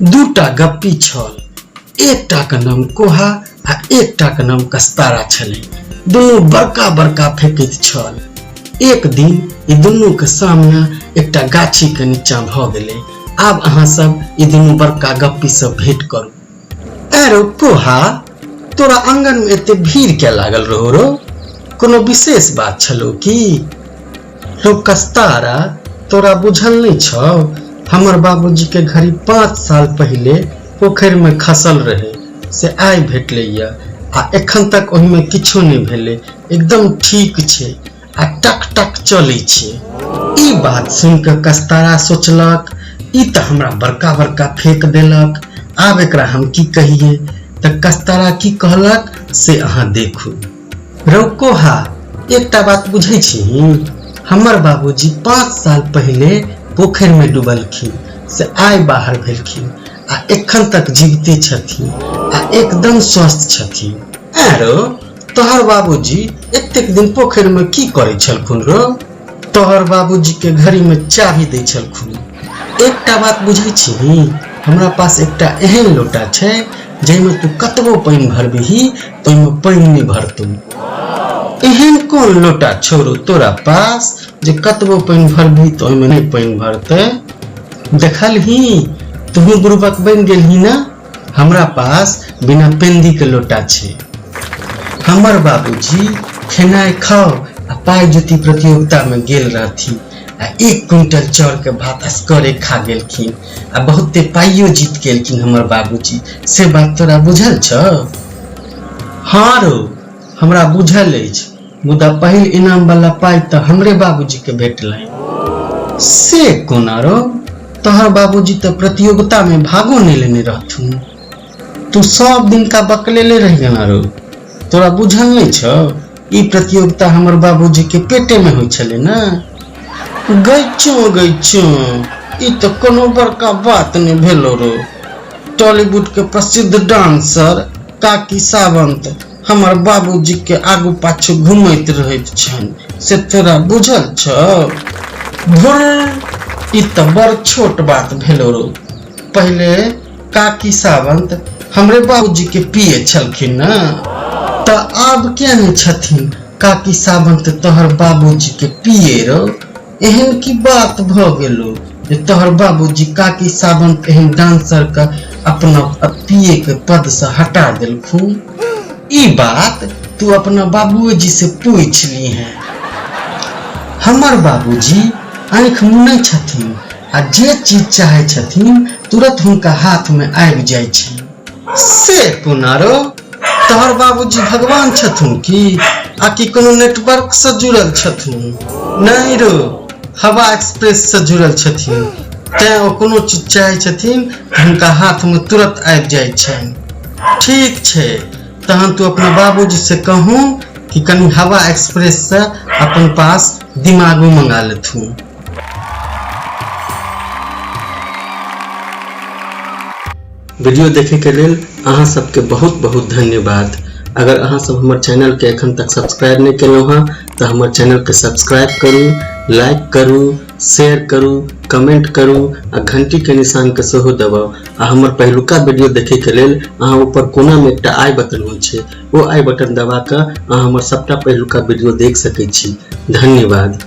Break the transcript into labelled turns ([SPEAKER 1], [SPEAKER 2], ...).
[SPEAKER 1] दूटा गप्पी छल। एकटाके नाम कोहा आ एकटाके नाम कस्तारा छलै। दुनू बड़का बड़का फेकैत छल। एक दिन ई दुनूके सामना एकटा गाछीके नीचा भऽ गेलै। आब अहाँ सब ई दुनू बड़का गप्पी से भेंट करू। ऐ रौ कोहा, तोरा आंगन में एते भीड़ किया लागल रहो रो? कोनो विशेष बात छलो की? रौ कस्तारा, तोरा बुझल नहि छौ? हमर बाबूजी के घड़ी 5 साल पहिले पोखरि में खसल रहे, से आइ भेटलैया आ एखन तक ओहिमे किछो नहि भेलै, एकदम ठीक छै आ टक टक चलै छै। ई बात सुनि कऽ कस्तारा सोचलक, ई तऽ हमरा बड़का बड़का फेक देलक, आब एकरा हम की कहिए? तऽ कस्तारा की कहलक से अहाँ देखू। रौ कोहा, एकटा बात बुझै छीही? हमर बाबूजी 5 साल पहिले पोखरि में डूबलखिन, से आइ बाहर भेलखिन आ एखन तक जीविते छथिन आ एकदम स्वस्थ छथिन। ऐं रौ, तोहर बाबूजी एतेक दिन पोखरि में की करै छलखुन रौ? तोहर बाबूजी के घड़ी में चाभी दै छलखुन। एकटा बात बुझै छीही? हमरा पास एकटा एहन लोटा छै जाहिमे तू कतबो पानि भरबिही तऽ ओहिमे पानि नहि भरतौ। एहन कोन लोटा छौ रौ तोरा पास जे कतबो पानि भरबिही तऽ ओहिमे नहि पानि भरतै? देखलही, तुहू बुड़बक बनि गेलही ने? हमरा पास बिना पेंदी के लोटा छै। हमर बाबूजी खेनाइ खाउ आ पाइ जुती प्रतियोगिता में गेल रहथिन आ 1 क्विंटल चाउर के भात असगरे खा गेलखिन आ बहुते पाइयो जीत गेलखिन हमर बाबूजी। से बात तोरा बुझल छौ? हाँ रौ, हमरा बुझल अछि, मुदा पहिल इनाम वाला पाइ तऽ हमरे बाबूजी के भेटलनि। से कोना रौ? तोहर बाबूजी तऽ प्रतियोगिता में भागो नहि लेने रहथुन। तू सब दिन का बकलेले रहि गेला रौ, तोरा बुझल नहि छौ? ई प्रतियोगिता हमर बाबूजी के पेटे में होइ छलै ने। गैचो गैचो, ई तऽ कोनो बड़का बात नहि भेलो रौ। टॉलीवुड के प्रसिद्ध डांसर काकी सावंत हमर बाबूजी के आगू पाछू घुमैत रहैत छनि, से तोरा बुझल छौ? धुर, ई तऽ बड़ छोट बात भेलो रौ। पहिले काकी सावंत हमरे बाबूजी के पिए छलखिन ने, तऽ आब किया नहि छथिन काकी सावंत तोहर बाबूजी के पिए रौ? एहन की बात भऽ गेलो जे तोहर बाबूजी काकी सावंत एहन डांसर के अपना पिए के पद से हटा देलखुन? ई बात तू अपना बाबूजी से पूछ ली है। हमर बाबूजी आँखि मुनै छथिन आ जे चीज चाहे छथिन तुरंत हुनका हाथ में आबि जाइ छै। से कोना रौ? तोहर बाबूजी भगवान छथुन की आ कि कोनो नेटवर्क से जुड़ल छथुन? नहीं रौ, हवा एक्सप्रेस से जुड़ल छथिन, तैं ओ कोनो चीज चाहे छथिन तऽ हुनका हाथ में तुरंत आबि जाइ छनि। ठीक छै, तहन तू अपना बाबूजी से कहूँ कि कनि हवा एक्सप्रेस से अपन पास दिमागो मंगा लेथुन। वीडियो देखे के लेल अहाँ सबके बहुत बहुत धन्यवाद। अगर अहाँ सब हमर चैनल के एखन तक सब्सक्राइब नहीं केलहुँ हँ तऽ हमर चैनल के सब्सक्राइब करू, लाइक करू, शेयर करू, कमेंट करू आ घंटी के निशान के सेहो दबाउ। आ हमर पहिलुका वीडियो देखे के लेल अहाँ ऊपर कोना में एकटा आई बटन होइ छै, ओ आई बटन दबा कऽ अहाँ हमर सबटा पहिलुका वीडियो देख सकै छी। धन्यवाद।